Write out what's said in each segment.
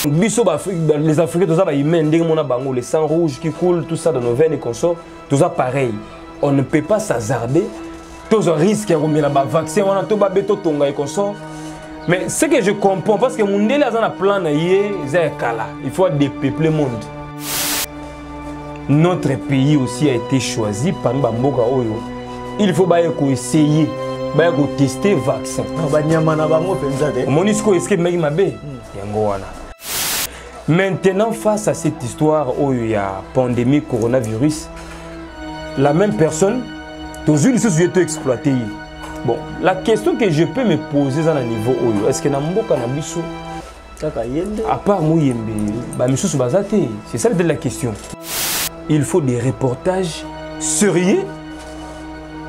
Biso ba les Africains toza ba humains ndenge mona bango, le sang rouge qui coule, tout ça dans nos veines et consorts, toza pareil. On ne peut pas s'hasarder, tozwa risque ya komela ba vaccin wana to babe totonga et consorts. Mais ce que je comprends, parce que mundele aza na plan na ye eza ya kala, il faut dépeupler monde. Notre pays aussi a été choisi parmi bamboka oyo il faut baye koessayer, baye kotester vaccin. Banyama na bango mpenza te. Omoni sikoyo eske emeki mabe yango wana. Maintenant, face à cette histoire oyo ya pandémie coronavirus, la même personne tozwi lisusu ye to exploiter ye. Bon, la question que je peux me poser eza na niveau oyo, est ce que na mboka na biso kaka ye nde? À part Muyembe, bamisusu baza te? C'est ça peut-être la question. Il faut des reportages sérieux,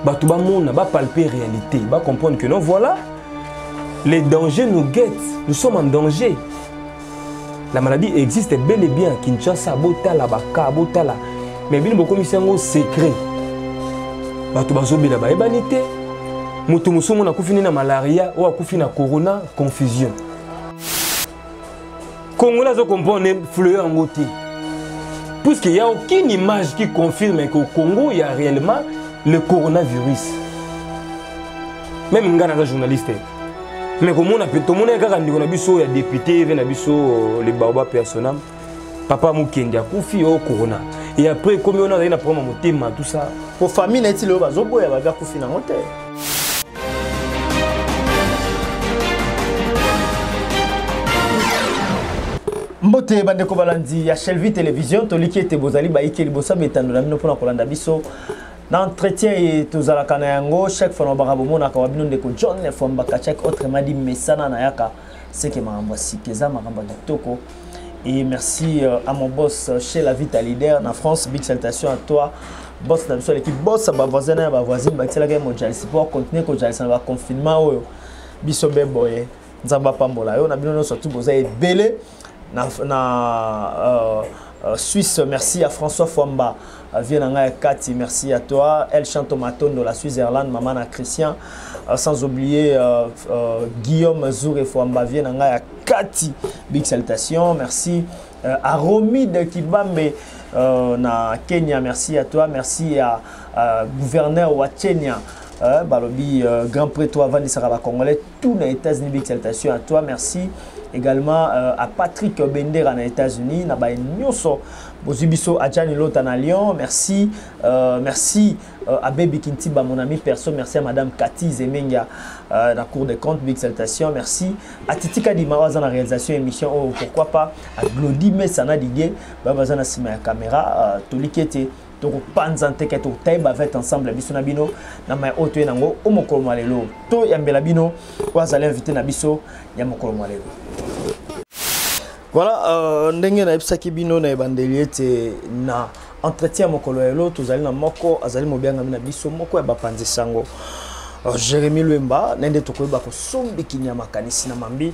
bato bamona, bapalper réalité, bacomprendre que non, voilà, les dangers nous guettent, nous sommes en danger. La maladie existe bel et bien à Kinshasa, botala baka, botala, mais bino bokomisi yango secret, bato bazobela bayebani te. Moto mosusu mona akufi nde na malaria oyo akufi na corona, confusion. Congolais azo comprendre fleur yango te, puisqu'il n'y a aucune image qui confirme qu'au Congo il y a réellement le coronavirus. Même nga naza journaliste, mais komona pe tomona kaka ndeko na biso ya député ve na biso le baoba personnel papa Mukendi akufi au corona, et après comme on a na problème motema, tout ça. Po famille neti lelo bazoboya, babi akufi nango te. Mbote bandeko balandi ya Shelvi Télévision, toliki ete bozali bayike liboso ya betando na bino mpona kolanda biso na entretien e tozalaka na yango chaque fois na baka bomonaka wa bino ndeko John Fwamba chaque autrement dit mesana na yaka seke makambo ya sika eza makambo ya kitoko. Et merci à mon boss chez la Vita Leader na France, big salutation à toi boss na biso l'équipe boss ba voisin na ba voisine bakiselaka ye mojalisi po continuer kojalisa na ba confinement oyo biso be boye. Nzambe apambola yo na bino nyonso tu boza ebele na Suisse. Merci à François Fwamba, vieux na ngai Kati, merci à toi El Chanto Matondo la Switzerland, maman na Christian, sans oublier Guillaume Zouré Fwamba, vieux na ngai Kati, big salutation. Merci à Romide Kibambe na Kenya, merci à toi. Merci à gouverneur wa Kenya, balobi grand prêtre avandisaka ba Congolais tout na États-Unis, big salutation à toi. Merci également à Patrick Bendera na États-Unis, na ba nyonso bozwi biso, à Gianni Lota na Lyon, merci. Merci à Baby Kintiba, mon ami perso, merci à Madame Cathy Zemenga na Cour des comptes, big salutation. Merci à Titi Kadima oyo aza na réalisation émission oyo, pourquoi pas à Glody Messana Didier baza na nsima ya caméra. Toliki ete tokopanza nteke tokotaye bavete ensemble biso na bino na mai oyo toye nango o mokolo mwa lelo. Toyambela bino oyo azali invité na biso ya mokolo mwa lelo. Voilà, ndenge nayebisaki bino na ebandeli ete na entretien ya mokolo ya lelo tozali na moko azali mobiangami na biso moko ya bapanzi sango, Jérémy Lwemba, na nde tokoyeba kosombikinya makanisi na mambi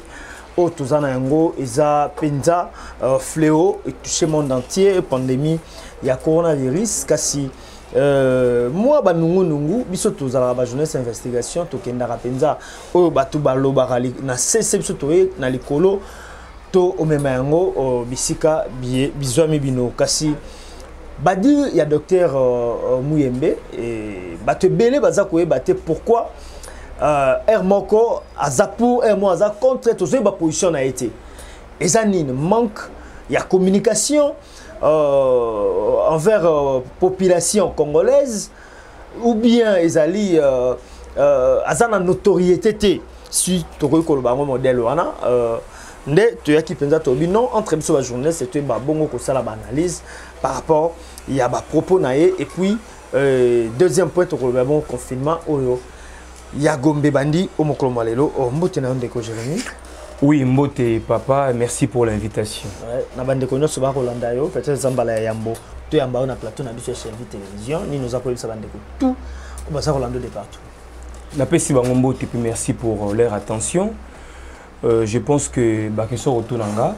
oyo toza na yango. Eza mpenza fléau etouche monde entier, pandémie ya coronavirus. Kasi mwa banungunungu, biso tozalaka bajournaliste investigation, tokendaka mpenza oyo bato balobaka na sese, biso toye na likolo to omema yango bisika bizwami bino. Kasi badire ya docteur Muyembe, bato ebele baza koyeba te pourquoi r moko aza pour, r moko aza contre, tozoyeba position na ye te. Eza nini? Manque ya communication envers population congolaise ou bien ezali aza na notoriété te? Si tokoki koloba yango modèle wana, nde toyaki mpenza toyebi non entre biso bajournaliste toyeba bongo kosala baanalyse par rapport ya bapropos na ye. Et puis deuxième point, tokoloba bongo confinement oyo ya Gombe bandi o mokolo mwa lelo. Oh, mbote na yo ndeko Jérémy. Oui, mbote papa, merci pour l'invitation. Ouais, na bandeko nyonso bakolanda yo, peut-être eza mbala ya yambo toyamba yo na plateau na biso ya Shelvi Télévision. Nini oza koyebisa bandeko tout oyo baza kolanda de partout? Napesi bango mbote puis merci pour leur attention. Je pense que baquestion retour na nga,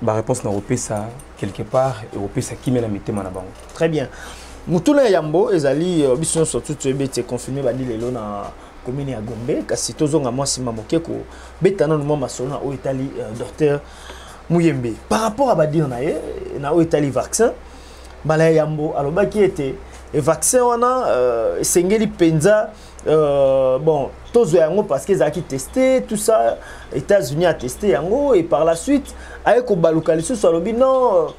baréponse na kopesa quelque part ekopesa kimia na mitema na bango. Très bien. Motuna ya yambo ezali, biso nyonso tu toyebi ete confirmé bandi lelo na commune ya Gombe. Kasi tozonga mwa nsima moke kobeta nano mwa masolo na oyo etali docteur Muyembe, par rapport à badire na ye na oyo etali vaccin, mbala ya yambo alobaki ete vaccin wana esengeli mpenza bon, tozwa yango parce que ezalaki testé, tout ça, États-Unis a testé yango. Et par la suite aye kobaluka lisusu, alobi non,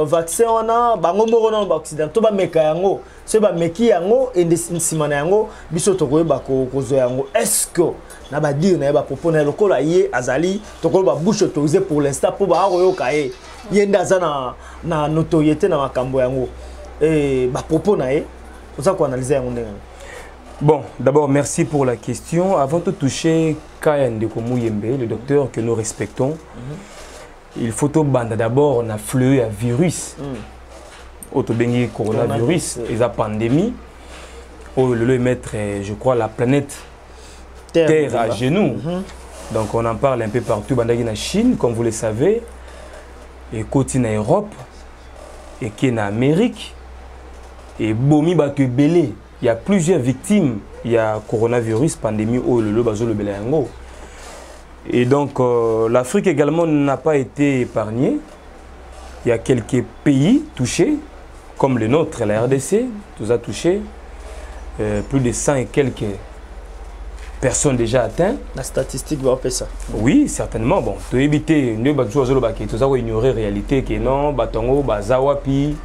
vaccin wana bango moko nano baoccidentaux bameka yango. Soki bameki yango, ende nsima na yango biso tokoyeba kozwa yango. Est ce que na badire na ye, bapropos na ye, lokola ye azali, tokoloba bouche autorisée pour l'instant, mpo baakoyoka ye, ye nde aza na notoriété na makambo yango, e bapropos na ye, oza koanalyse yango ndenge? Bon, d'abord, merci pour la question. Avant de toucher cas ndeko Muyembe, le docteur que nous respectons, il faut tobanda d'abord na fleu ya virus oyo tobengi coronavirus. Eza pandémie oyo lelo emettre, je crois, la planète Terre à genoux. Donc on en parle un peu partout. Bandaki na Chine, comme vous le savez, ekoti na Europe, eke na Amérique, ebomi bato ebele. Il y a plusieurs victimes ya coronavirus, pandémie oyo lelo bazolobela yango. Et donc l'Afrique également n'a pas été épargnée. Il y a quelques pays touchés, comme le nôtre, la RDC, nous a touché, plus de 100 et quelques personnes déjà atteintes. La statistique va ça. Oui, certainement. Bon, tu éviter, nous avons ignorer réalité que non, batongo, baza wapi,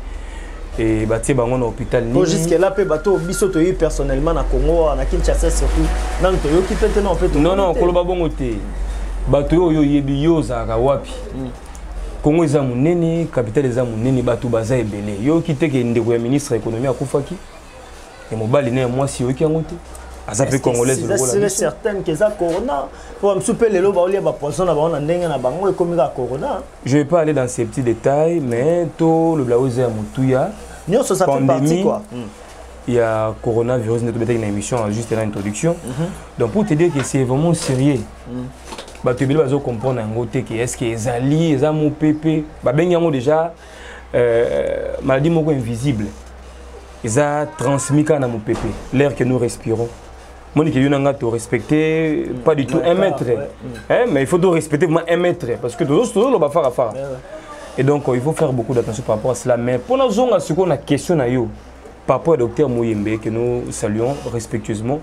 et batie bango na hôpital. Nini jusque là mpe bato biso toyebi personnellement na Congo, na Kinshasa surtout, nanu toyoki mpe te, non mpe. Non, koloba bongo te. Bato oyo oyebi, yo ozalaka wapi? Kongo eza monene, capitale eza monene, bato baza ebele. Yoki te ke ndeko ya ministre ya économie akufaki, ya mobali na ya mwasi? Oyoki yango te? Aza mpe congolaise. Lokola certaine ke eza corona, po bamosusu mpe lelo baolia bapoison na bango na ndenge na bango, ekomi kaka corona. Je vais pas aller dans ces petits détails, mais tolobela oyo eza ya motuya. Nyonso, ça fait partie quoi. Il y a coronavirus nde tobetaki na émission juste na introduction. Donc pour te dire que c'est vraiment sérieux, bato ebele bazocomprendre yango te ke est ce que ezali eza mopepe. Babengi yango déjà maladie moko invisible, eza transmis kaka na mopepe, l'air que nous respirons. Moni ke yo na nga torespecte pas du tout 1 mètre, hein, mais il faut respecter vraiment 1 mètre parce que tozoloba fara fara. Et donc il faut faire beaucoup d'attention par rapport à cela. Mais pour nazonga sikoyo na question na yo par rapport au docteur Muyembe, que nous saluons respectueusement,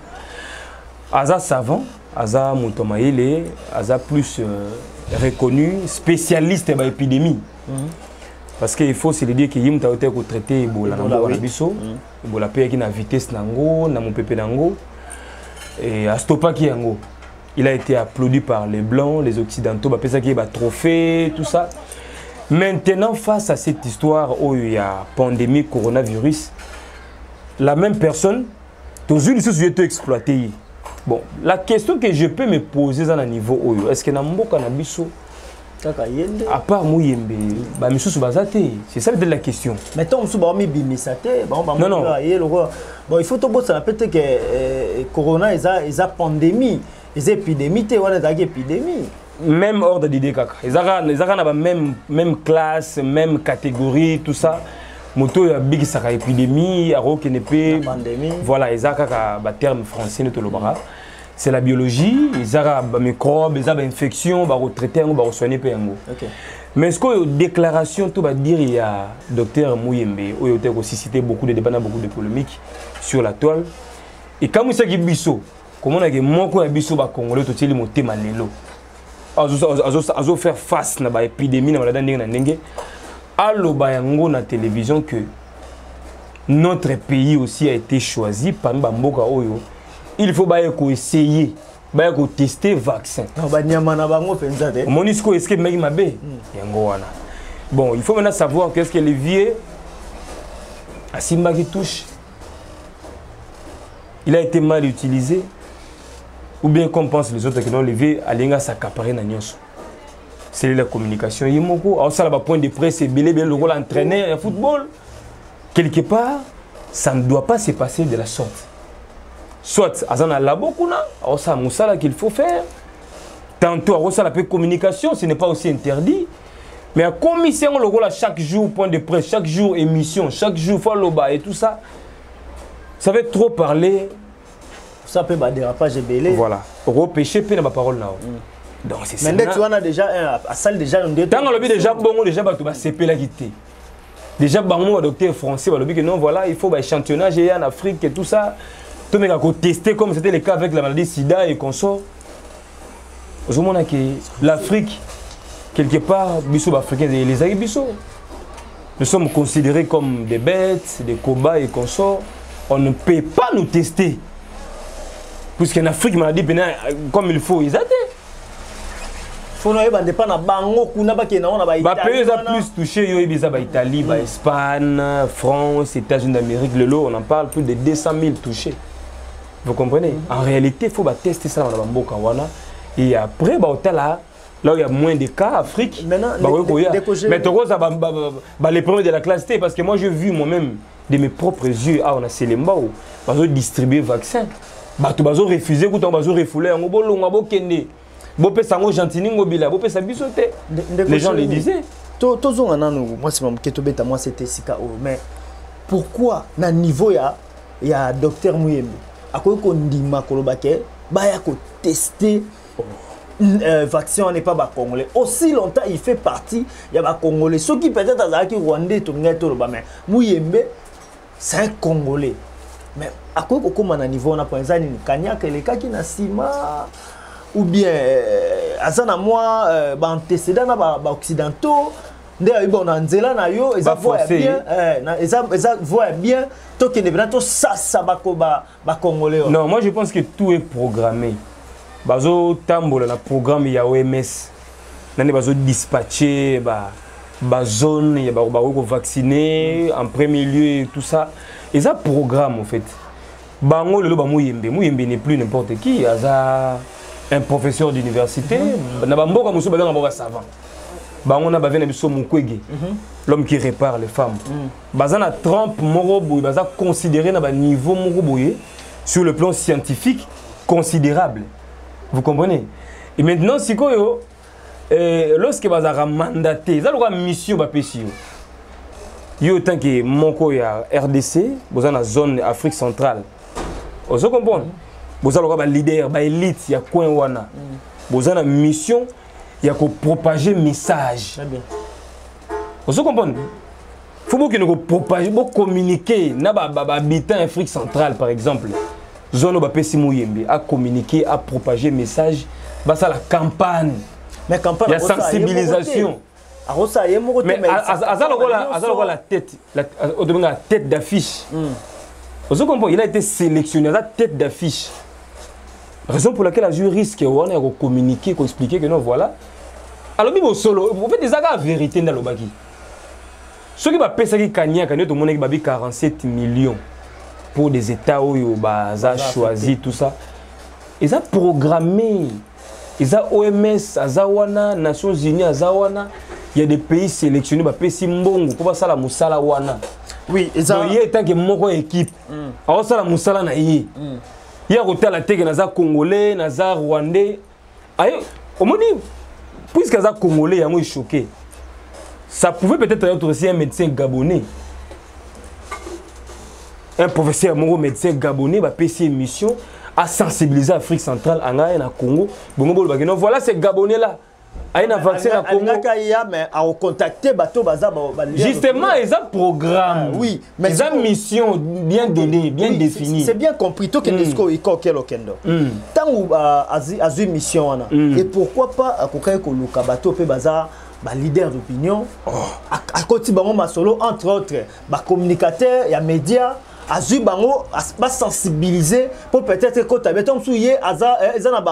aza savant, aza moto mayele, aza plus reconnu spécialiste ya baépidémie, parce que il faut se le dire que ye moto auti kotraiter Ebola na mboka na biso. Ebola mpe eyaki na vitesse nango, na mopepe nango, et astopaki yango. Il a été applaudi par les Blancs, les Occidentaux, bapesaki ye batrophée, tout ça. Maintenant, face à cette histoire oyo ya pandémie coronavirus, la même personne tozwi lisusu ye to exploité ye. Bon, la question que je peux me poser eza na niveau oyo: est ce que na mboka na biso, kaka ye nde? À part Muyembe, bamisusu baza te? C'est ça peut-être la question. Mais ntango mosusu baomibimisa te bango. Non, non. Ye lokola, bon, il faut tobosana mpe te ke corona eza pandémie, eza épidémie te. Wana ezalaki épidémie. Même ordre d'idée kaka, ezaka na ba même classe, même catégorie, tout ça. Moto oyo abikisaka épidémie akokende mpe Na pandémie. Voilà, eza kaka baterme français nde tolobaka. C'est la biologie, eza kaka bamicrobe, eza bainfection, bakotraite yango, bakosoigne mpe yango. Mais ce que déclaration to badire ya docteur Muyembe oyo te kosusciter beaucoup de débats na beaucoup de polémiques sur la toile, ekamwisaki biso komonake moko ya biso bacongolais totieli motema lelo azo faire face na baépidémie, na malada ndenge na ndenge, aloba yango na télévision que notre pays aussi a été choisi parmi bamboka oyo il faut baye koessayer, baye kotester vaccin. Non, banyama na bango mpenza te. Omoni sikoyo eske emeki mabe yango wana. Bon, il faut maintenant savoir que est ce que le vieux asimbaki touche, il a été mal utilisé, ou bien comme pensent les autres que non, le vieux alinga s'accaparer na nyonso, c'est la communication, ye moko aosala bapoint de presse ebele ebele lokola entraîneur ya football. Quelque part, ça ne doit pas se passer de la sorte. Soit aza na labo kuna aosala mosala qu'il faut faire, tantôt akosala mpe communication, ce n'est pas aussi interdit, mais akomisi yango lokola chaque jour point de presse, chaque jour émission, chaque jour faut aloba et tout ça, ça veut trop parler. Ça mpe badérapage ebele. Voilà, okopêche mpe na baparole na yo. Donc c'est Mais ndeti wana déjà asali déjà nde ntango alobi déjà bongo, déjà bato basepelaki te. Déjà bango badocteur français balobi que non, voilà, il faut baéchantillonnage eya en Afrique et tout ça, tomeka kotester comme c'était le cas avec la maladie sida et consort. Ozomona ke l'Afrique, quelque part, biso baafricain elezaki biso, nous sommes considérés comme des bêtes, des cobayes et consorts. On ne peut pas nous tester puisqu'en Afrique maladie pena comme il faut eza te. Faut noyeba nde mpa na bango kuna bakende nango na bapays eza plus touché. Yo oyebi, eza baItalie, baEspagne, France, États-Unis d'Amérique. Lelo on en parle, plus de 200 000 touchés, vous comprenez? En réalité, faut bateste esalama na bamboka wana et après baotala là où il y a moins de cas, Afrique. Maintenant, koya, mais tokoza ba les premiers de la classe te, parce que moi, j'ai vu moi-même de mes propres yeux awa na Selembao, bazo distribuer vaccin, bato bazo refuser, kuta bazo refouler yango: bolongwa, bokende, bopesa yango Gentini Ngobila, bopesa biso te. Les gens le disaient. Tozonga nanu mwa nsima moke, tobeta mwa sete esika oyo. Mais pourquoi na niveau ya docteur Muyembe akoki kondima koloba ke baya kotester vaccin wana epa bacongolais aussi longtemps il fait partie ya bacongolais? Soki peut-être azalaki rwandais, tolingai toloba, mais Muyembe, c'est un Congolais. Mais akoki kokóma na niveau wana mpo eza nini? Kaniaka elekaki na nsima ou bien aza na mwa baantécédent na baoccidentaux nde ayebi bon na nzela na yo eza voie ya bien, eza voie ya bien, tokende mpena tosasa bacongolais? Non, moi je pense que tout est programmé. Bazotambola na programme ya OMS nani, bazodispatche bazone ya bakoki kovacciner en premier lieu et tout ça. Eza programme en fait. Bango lelo bamuyembe, Muyembe n'est plus n'importe qui, aza un professeur d'université. Na bamboka mosusu babenga bango basavant. Bango na bavie na biso Mukwege, l'homme qui répare les femmes, baza na trempe moko boye, baza considéré na baniveau moko boye sur le plan scientifique considérable, vous comprenez? Et maintenant sikoyo, lorsque bazalaka mandaté, eza lokola mission bapesi yo. Yo tant que moko ya RDC, boza na zone Afrique centrale, ozo comprendre, boza lokola baleader, baélite ya coin wana, boza na mission ya kopropager message, ozo comprendre? Faut bokende kopropager, bocommuniquer na bahabitant Afrique centrale. Par exemple, zone oyo bapesi Muyembe acommuniquer, apropager message, basala campagne. Mais campagne ya sensibilisation. Akosala ye moko te. Mais aza lokola la tête, oyo tobengaka tête d'affiche, ozo comprendre? Il a été sélectionné, aza tête d'affiche, raison pour laquelle azwi risque wana ya kocommuniquer, koexpliquer que non, voilà, alobi bosolo. En fait, eza kaka vérité nde alobaki. Soki bapesaki kaniaka nde tomonaki babi 47 millions pour des états oyo baza choisi, tout ça eza programmé. Eza OMS aza wana, Nations Unies aza wana, il y a des pays sélectionnés, bapesi mbongo mpo basala mosala wana. Oui, eza ye etanke moko ya équipe aosala mosala na ye. Ye akotala teke naza Congolais, naza Rwandais. Aye omoni, puisque aza Congolais, yango echoqué. Ça pouvait peut-être être aussi un médecin gabonais, un professeur moko médecin gabonais, bapesi mission à sensibiliser Afrique centrale, anga na Congo bongo bolobaki: non, voilà, ces Gabonais là aye na vaccin na Congo. Alingaka ya, mais akocontacte bato baza Justement, eza programme. Ah, oui. Mais eza mission bien donnée, bien définie. C'est bien compris. Tokende sikoyo ikokela okendo ntango azwi mission wana. Et pourquoi pas akokaki koluka bato mpe baza baleader d'opinion, akoti bango masolo, entre autres bacommunicateur ya média, azwi bango basensibiliser mpo peut-être ekota be to mosusu ye aza eza na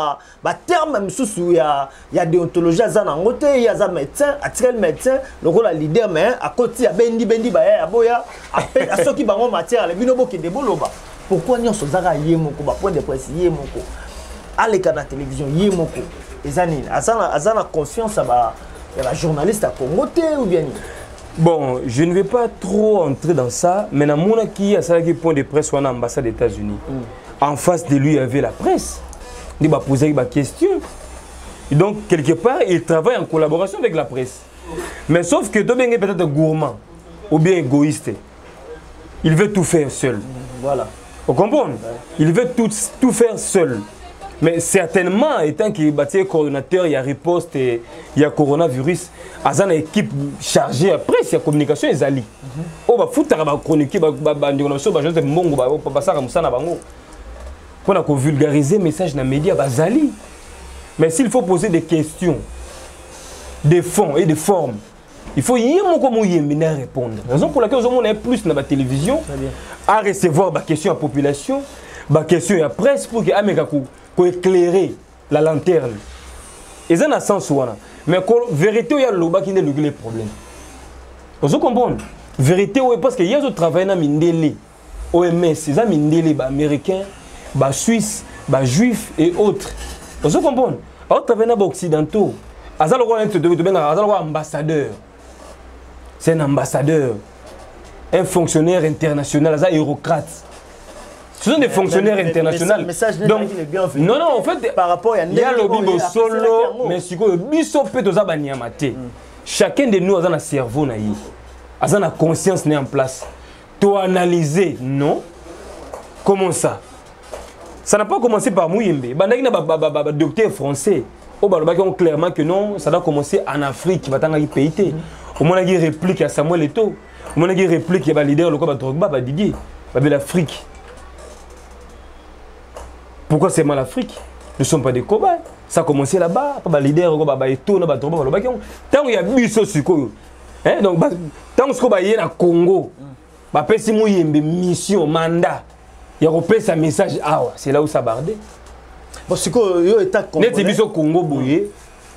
baterme mosusu ya déontologie aza nango te. Ye aza médecin, atikali médecin lokola leader, mais akoti abendi bendi baya ya boya, asoki bango matière ale bino bokende boloba. Pourquoi nyonso ezaka ye moko, bapoint de presse ye moko, aleka na télévision ye moko? Eza nini? Aza na confiance ya bajournaliste ya Congo te ou bien nini? Bon, je ne vais pas trop entrer dans ça, mais dans mon qui a ça point de presse en ambassade des États-Unis. En face de lui, il y avait la presse. Il m'a posé une question. Et donc, quelque part, il travaille en collaboration avec la presse. Mais sauf que Tobeng est peut-être gourmand ou bien égoïste. Il veut tout faire seul. Voilà. Vous comprenez? Ouais. Il veut tout, tout faire seul. Mais certainement, étant que batie coordonnateur ya riposte ya coronavirus, aza na équipe chargée ya presse, ya communication ezali oyo bafutaka bachroniquer, bandeko na biso, bajournaliste, mbongo basalaka mosala na bango mpona kovulgariser message na média bazali. Mais s'il faut poser des questions de fond et de forme, il faut ye moko Muyembe na répondre, raison pour laquelle ozomona ye plus na batélévision à recevoir baquestion ya population, baquestion ya presse, pour que ameka koéclairer la lanterne. Eza na sens wana. Mais vérité oyo alobaki nde eluki le problème. Ozo comprendre vérité oyo, parce que ye azotravaille na mindele. OMS eza mindele, baaméricain, basuisse, bajuif et autres. Ozo comprendre, aotravaille na baoccidentaux. Aza lokola neti tobengaka, aza lokola ambassadeur. C'est un ambassadeur, un fonctionnaire international, aza eurocrate. Ce sont des fonctionnaires internationaux. Donc, non, non, en fait, par rapport à ya lobi bosolo, mais sikoyo biso mpe toza banyama te. Chacun de nous aza na cerveau na ye, aza na conscience na en place. Toanalyser, non? Comment ça, ça n'a pas commencé par Muyembe? Bandaki na badocteur français oyo balobaki yango clairement que non, ça doit commencer en Afrique. Batangaki pays te. Omonaki réplique ya Samuel Eto'o, omonaki réplique ya baleader lokola baDrogba, baDidier babela Afrique. Pourquoi seulement l'Afrique? Nous ne sommes pas des cobayes. Ça a commencé là-bas, pas baleader lokola baEto'o na baDrogba balobaki yango. Ntango ya biso sikoyo, donc ntango sikoyo baye na Congo, bapesi Muyembe mission, mandat ya kopesa message awa. C'est là où ça barde. Bon, sikoyo yo état Neti biso Congo boye,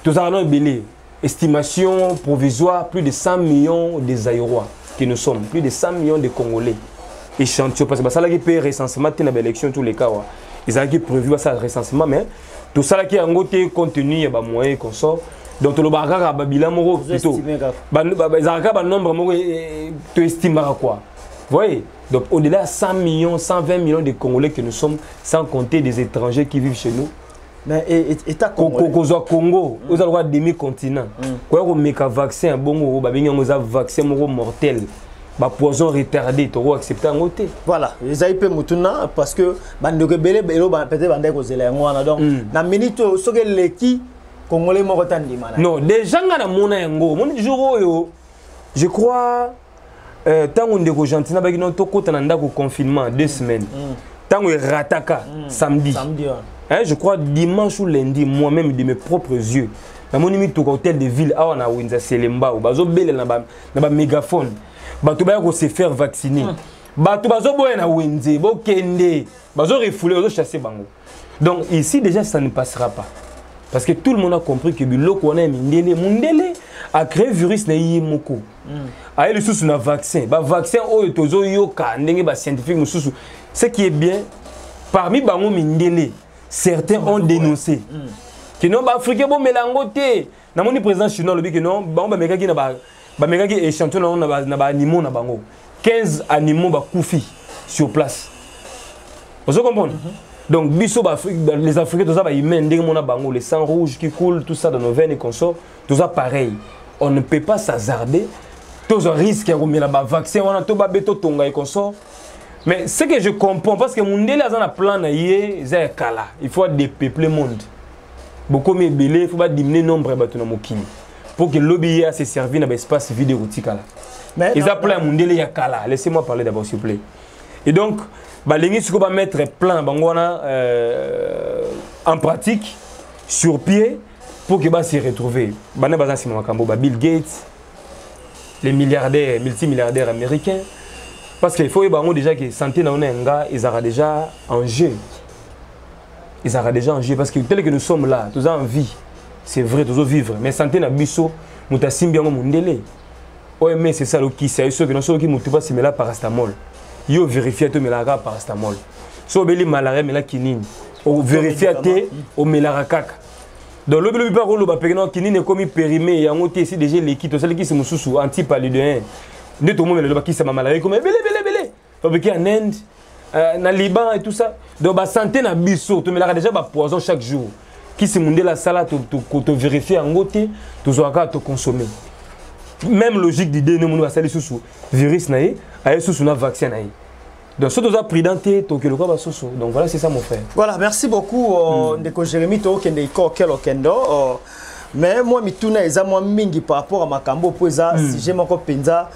tozala no ebele. Estimation provisoire, plus de 100 millions de Zaïrois que nous sommes, plus de 100 millions de Congolais, échantillon, parce que basalaki mpe recensement te na baélection. Tous les cas wa ezalaki prévu basala recensement, mais tosalaki yango te compte tenu ya bamoyen consort. Donc tolobaka kaka babilan moko plutôt ezalaka kaka banombre moko toestimaka quoi. Voyez, donc au-delà de 100 millions, 120 millions de Congolais que nous sommes, sans compter des étrangers qui vivent chez nous. Mais état congolais, kozwa Congo oza lokola demi continent, koya komeka vaccin ya bongo oyo babengi yango eza vaccin moko mortel, bapoison retardé, tokoaccepte yango te. Voilà, ezali mpe motuna, parce que bandeko ebele elo peut-être bandaki kozela yango wana. Donc na minute oyo, soki eleki, Congolais moko ta ndima na. Non, déjà nga namona yango, omoni jour oyo, je crois, ntango ndeko Gentina baki no tokɔta na ndako, confinement 2 semaines, ntango erataka samedi, samedi. Hein, je crois dimanche ou lundi, moi-même, de mes propres yeux, namoni mituka hôtel de ville awa na wenza Selembao, bazobelela na bamégaphone, bato baya kose faire vacciner. Bato bazoboya na wenze, bokende, bazorefouler, bazochasser bango. Donc ici déjà, ça ne passera pas, parce que tout le monde a compris que biloko wana ya mindele, mundele a créé virus na ye moko, aye lisusu na vaccin, bavaccin oyo tozoyoka ndenge bascientifique mosusu. Ce qui est bien, parmi bango mindele, certains ont dénoncé que non, baafricain bomela yango te. Namoni président chinois alobi ke non, bango bamekaki na bamekaki échantillon na baanimaux na bango, 15 animaux bakufi sur place. Ozo comprendre? Donc biso les Africains, toza bahumain ndenge mona bango, le sang rouge qui coule, tout ça dans nos veines et consorts, toza pareil. On ne peut pas s'hasarder, tozwa risque ya komela bavaccin wana to babe totonga et consort. Mais ce que je comprends, parce que mundele aza na plan na ye, eza ya kala, il faut dépeupler monde. Bokomi ebele, il faut badiminuer nombre ya bato na mokili pour que lobi ye ase servir na baespace vide ekotikala. Eza plan ya mundele ya kala. Laissez-moi parler d'abord, s'il vous plaît. Et donc balingi sikoyo bamettre plan na bango wana en pratique, sur pied, pour que base retrouver. Bana baza nsima makambo, ba Bill Gates, les milliardaires, multimilliardaires américains, parce qu'il faut yeba yango déjà que santé na yo na nga ezalaka déjà en jeu, ezalaka déjà en jeu, parce que tel que nous sommes là, toza en vie, c'est vrai, tozovivre, mais santé na biso, moto asimbi yango mondele. OMS esala okisa yo soki soki motu basimela paracétamol, yo vérifie te, omelaka paracétamol. So obeli malaria, omelaki nini? Ovérifia te, omelaka kaka. Donc lobi lobi mpe akoloba peke no kinini ekomi périmé, yango te, esi déjà eleki, tosali kisi mosusu antipaludéen nde tomomela. Loba kisi ya bamalaria ekomi ebele ebele ebele, fabriqué en Inde, na Liban et tout ça. Donc basanté na biso, tomelaka déjà bapoison chaque jour. Kisi mundele asala, tovérifie yango te, tozwaka kaka, toconsommer. Même logique d'idée, ne moni basali susu virus na ye, aye susu na vaccin na ye. Donc soki toza prudent te, tokende lokola basusu. Donc voilà, c'est ça, mon frère. Voilà, merci beaucoup, ndeko Jérémy. Tokende iko okendo, mais moi mituna eza mwa mingi par rapport à makambo, po eza sujet moko mpenza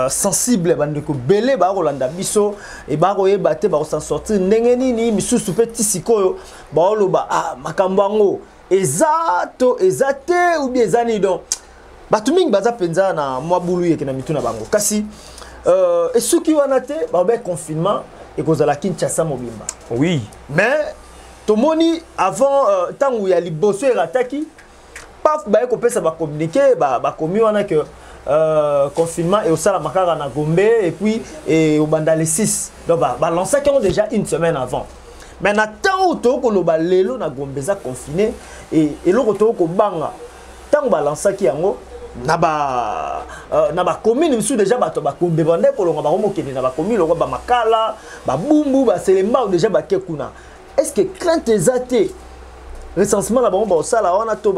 sensible. Bandeko bele bakolanda biso e bakoyeba te bakosan sortir ndenge nini. Misusu mpe ti sikoyo baoloba: ah, makambo yango eza to eza te ou bien eza nini? Donc bato mingi baza mpenza na mwa bulu yeke na mitu na bango. Kasi esuki wana te, baloba confinement ekozala Kinshasa mobimba. Mais tomoni avant, ntango ya liboso erataki, paf, baye kopesa bacommuniqué, bakomi wana ke confinement eosalama kaka na Gombe et puis eobanda le 6. Donc balançaki yango déjà une semaine avant. Mais na ntango tokoloba lelo, na Gombe eza confiné. E eloko tokobanga, ntango balansaki yango na ba na bacommune misusu, déjà bato bakombe bande kolonga, bakomokende na bacommune lokwa bamakala, babumbu, baselembao, déjà bake kuna. Est ce que crainte eza te, recensement na bango baosala wana to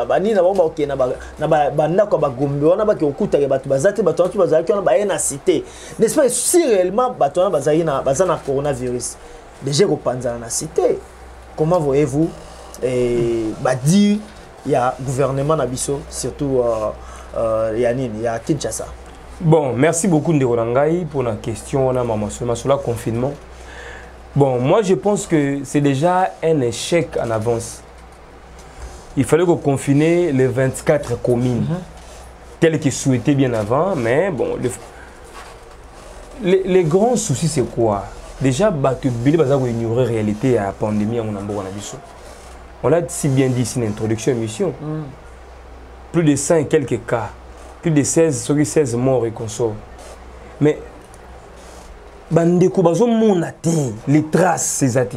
banini na bango, bakokende na bandako ya bagombe wana, bake kokutaka bato baza te, bato wana bazalaki wana baye na cité, n'est-ce pas? Si réellement bato wana bazalaki na baza na coronavirus, déjà kopanzana na cité, comment voyez-vous badire ya gouvernement na biso, surtout ya nini, ya Kinshasa? Bon, merci beaucoup, ndeko na ngai, pour la question wana, mama sur la confinement. Bon, moi je pense que c'est déjà un échec en avance. Il fallait qu'on confine les 24 communes tel que souhaité bien avant. Mais bon, les grands soucis, c'est quoi? Déjà, bato ebele baza koignorer réalité ya pandémie yango na mboka na biso. On l'a si bien dit ici dans l'introduction émission, plus de 100 et quelques cas, plus de 16, soki 16 morts et consorts, mais bandeko bazomona te les traces eza te.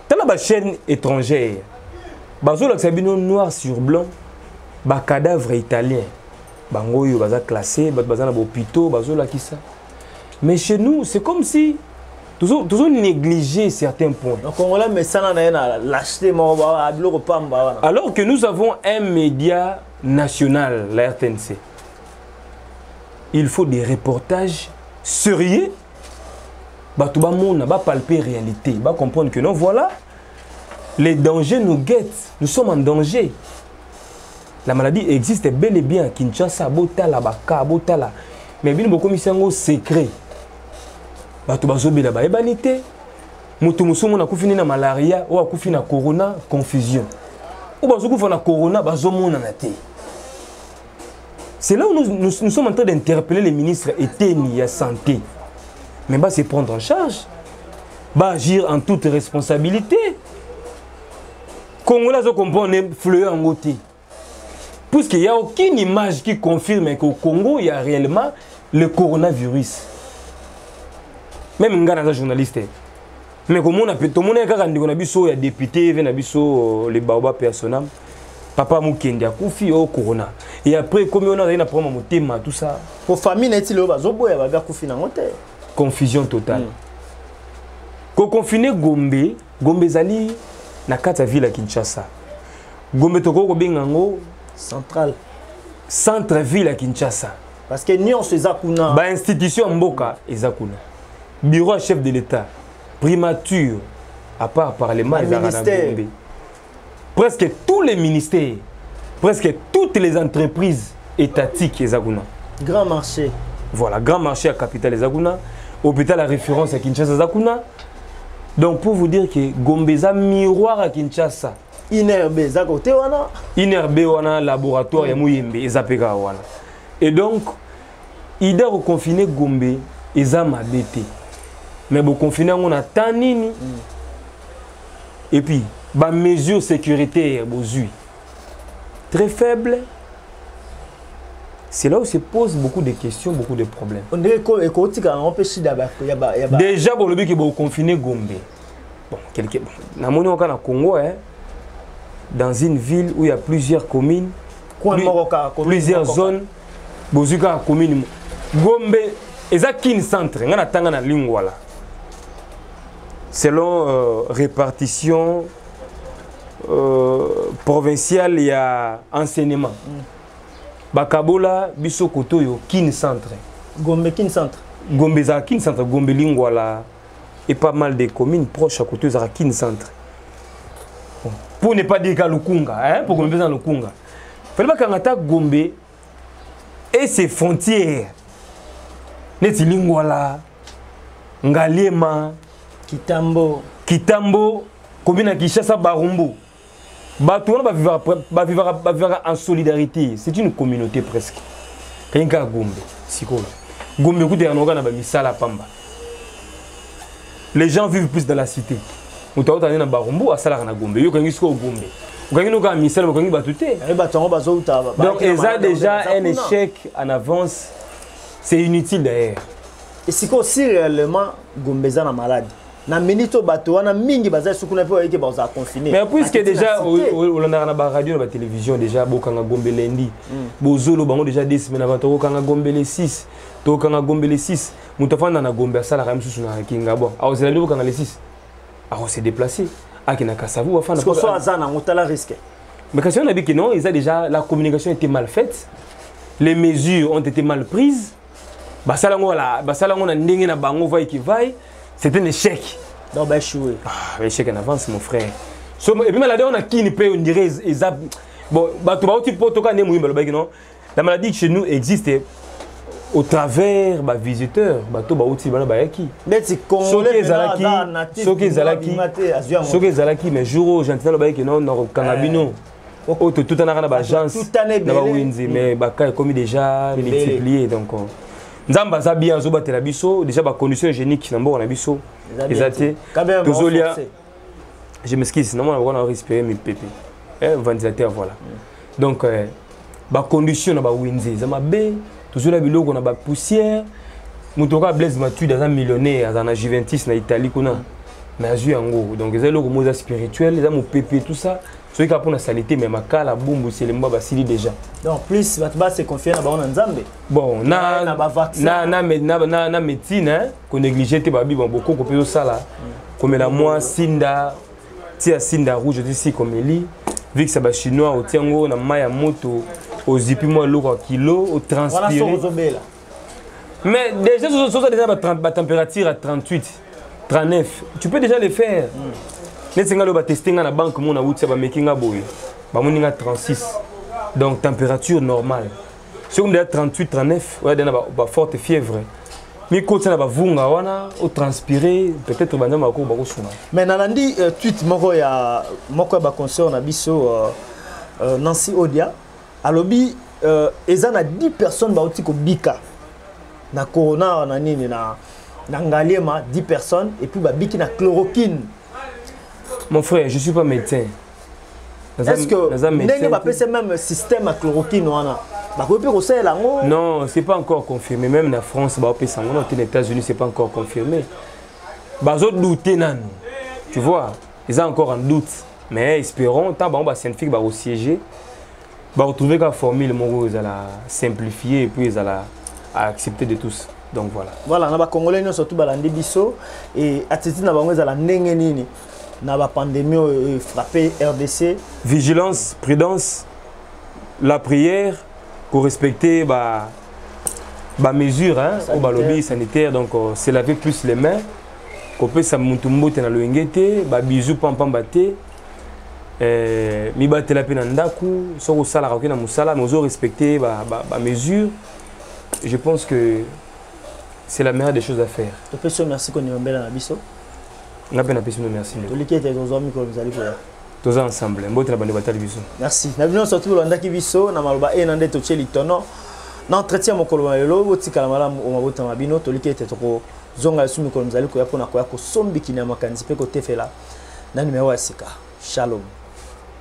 Tala bachaîne étrangère, bazolakisa bino noir sur blanc bacadavre italien, bango oyo baza classé, bato baza na bahôpitaux, bazolakisa. Mais chez nous, c'est comme si tozo négliger certains points. Donc Congolais mesana na ye na lâcheté moko, biloko pamba wana. Alors que nous avons un média national, la RTNC, il faut des reportages sérieux, bato bamona, bapalper réalité, bacomprendre que non, voilà, les dangers nous guettent, nous sommes en danger, la maladie existe bel et bien à Kinshasa. Botala baka, botala, mais bino bokomisi yango secret. Bato bazobela bayebani te. Moto mosusu mona akufi nde na malaria, oyo akufi na corona, confusion. Oyo bazokufa na corona bazomonana te. C'est là où nous sommes en train d'interpeller les ministres eteni ya santé, mais ba se prendre en charge, ba agir en toute responsabilité. Congolais azocomprendre fleur yango te, puisqu'il n'y a aucune image qui confirme qu'au Congo il y a réellement le coronavirus. Même nga naza journaliste, mais komona pe tomona kaka ndeko na biso ya député ve na biso, le baoba personnel, papa Mukendi, akufi o corona, et après komi ona azali na problème ya motema, tout ça. Po famille neti lelo bazoboya, babi akufi nango te. Confusion totale. Koconfiner Gombe, Gombe ezali na kati ya ville ya Kinshasa. Gombe tokoki kobenga yango central, centre ville ya Kinshasa. Parce que nyonso eza kuna. Bainstitution ya mboka eza kuna, bureau ya chef de l'État, primature, à part parlement, ezalaka na Ba-ministère. Gombe. Presque tous les ministères, presque toutes les entreprises étatiques eza kuna. Grand marché. Voilà, grand marché ya capitale eza kuna, hôpital ya référence ya Kinshasa eza kuna. Donc pour vous dire que Gombe eza miroir ya Kinshasa. INRB eza kote wana. INRB wana, laboratoire ya Muyembe eza mpe kaka wana. Et donc idée koconfiner Gombe eza mabe te, mais boconfiner yango na temps nini? Et puis bamesure sécuritaire bozwi très faible. C'est là où se posent beaucoup de questions, beaucoup de problèmes. On dirait ekotikala yango mpe shida ya ba Déjà bolobi ke boconfiner Gombe. Bon, quelque, bon, namoni oka na Congo, hein, dans une ville où il y a plusieurs communes, coin moko kaka, commune plusieurs moko kaka. Zones, bozwi kaka commune Gombe eza Kin centre. Ngai natanga na Lingwala. Selon répartition provinciale ya enseignement, bakabola biso kote oyo Kin centre. Gombe Kin centre. Gombe ezalaka Kin centre, Gombe, Lingwala et pas mal de communes proches à côté ezalaka Kin centre. Bon, pour ne pas dire ka Lukunga, hein, pour Gombe eza Lukunga. Fallait bakanga ata Gombe et ses frontières. Neti Lingwala, Ngaliema, Kitambo, Kitambo, commune ya Kinshasa, Barumbu. Bato wana bavivaka en solidarité, c'est une communauté presque. Rien kaka Gombe sikoyo, Gombe ekutaka noka na bamisala pamba. Les gens vivent plus dans la cité. Moto auta nde na Barumbu asalaka na Gombe. Yo okangi sikoyo Gombe, okangi noka misala, okangi bato te. Bato yango bazouta. Donc eza déjà un échec en avance, c'est inutile d'ailleurs. Et sikoyo, si réellement Gombe eza na malade, na minute oyo bato wana mingi baza esuku na mpe bayeke bazala confiné. Mais puisque déjà olandaka na baradio, na batélévision, déjà bokanga Gombe lundi, bozoloba bango déjà 2 semaines avant: tokokanga Gombe le 6, tokokanga Gombe le 6. Moto afanda na Gombe, asalaka mosusu na Kinga. Bon, akozela nde bokanga le 6, akose déplacer, akende na Kasavu, afanda. So aza nango, tala risque. Mais kasi on a dit que non, eza déjà, la communication était mal faite, les mesures ont été mal prises. Basala yango, basala yango na ndenge na bango, vaille que vaille, c'est un échec. Donc baéchoué. Ah, échec en avance, mon frère. So, et puis maladie on a kini mpe, on dirait eza bon, bato bauti poto kaka nde moyimba balobaki non, la maladie chez nous existe au travers bavisiteur, bato bauti bana bayaki. Neti Soki ezalaki, soki ezalaki, mais jour oyo Gentil alobaki non, nakokanga bino oyo totutanaka na baagence na bawenze, mais baka ekomi déjà multiplié. Donc Nzambe aza bien, azobatela biso. Déjà bacondition hygiénique na mboka na biso eza te. Tozolia, je m'excuse, namona bakona respirer mipepe, ventilateur, voilà. Donc bacondition na bawenze eza mabe, tozolia biloko na bapoussière. Moto kaka Blaise Matuidi aza millionnaire, aza na Juventus na Italie kuna, mais azwi yango. Donc eza eloko moko eza spirituel, eza mopepe, tout ça. Soki kaka mpona saleté, mais Makala, Bumbu, Selemba basili déjà. Donc plus bato base confier na bango na Nzambe. Bon, na médecine konéglige te. Babi bon, bokoko mpe ezosala, komela mwa sinda, tia sinda rouge, otisi komeli vikisa bachinois, otia yango na mai ya moto, ozipi mwa eloko ya kilo, otranspire. Mais déjà soza déjà batempérature à 38, 39, tu peux déjà le faire. Neti nga oyo bateste nga na banque mo na wuti, bameki nga boye, bamoni nga 36, donc température normale. Soki déjà 38, 39, oya na baforte fièvre, mikotisa na bavunga wana, otranspire, peut-être banzambe bakoko bakosunga. Mais nalandi tweet moko ya baconseil na biso, Nancy Odia, alobi eza na 10 personnes bauti kobika na corona na nini na Ngaliema, 10 personnes, et puis babiki na chloroquine. Mon frère, je suis pas médecin. Est-ce que ndenge bapesi même système ya chloroquine wana, bakoki mpe kosalela yango? Non, c'est pas encore confirmé. Même na France baopesa yango te, na États-Unis c'est pas encore confirmé, bazodouter nanu, tu vois, eza encore en doute. Mais espérons, tant bango bascientifique bakosiéger, baretrouver kaka formule moko ezala simplifié et puis ezala accepté de tous. Donc voilà. Voilà, na bacongolais nyonso tu balandi biso, e attitude na bango ezala ndenge nini na bapandémie oyo frappé RDC? Vigilance, prudence, la prière, pour respecter ba mesure, hein, oyo balobi sanitaire. Donc se laver plus les mains, kopesa mutu mbote na loyenge te, babizu pampamba te, mibatela mpe na ndako. Soki osalaka, oke na mosala, mais ozo respecter bamesure, ba je pense que c'est la meilleure des choses à faire. Topesi yo merci kondima mbela na biso. Nga mpe napesi bino merci. Toliki ete tozwa mikolo mizali koya. Toza ensemble. Mbote na bande batali biso. Merci na bino surtout bolandaki biso na maloba e na nde totie litono na entretien mokolo na lelo. Botikala malamu o mabotama bino. Toliki ete tokozonga lisusu mikolo mizali koya mpona koya kosombikini ya makanisi mpe kotefela na nimero ya sika. Shalom.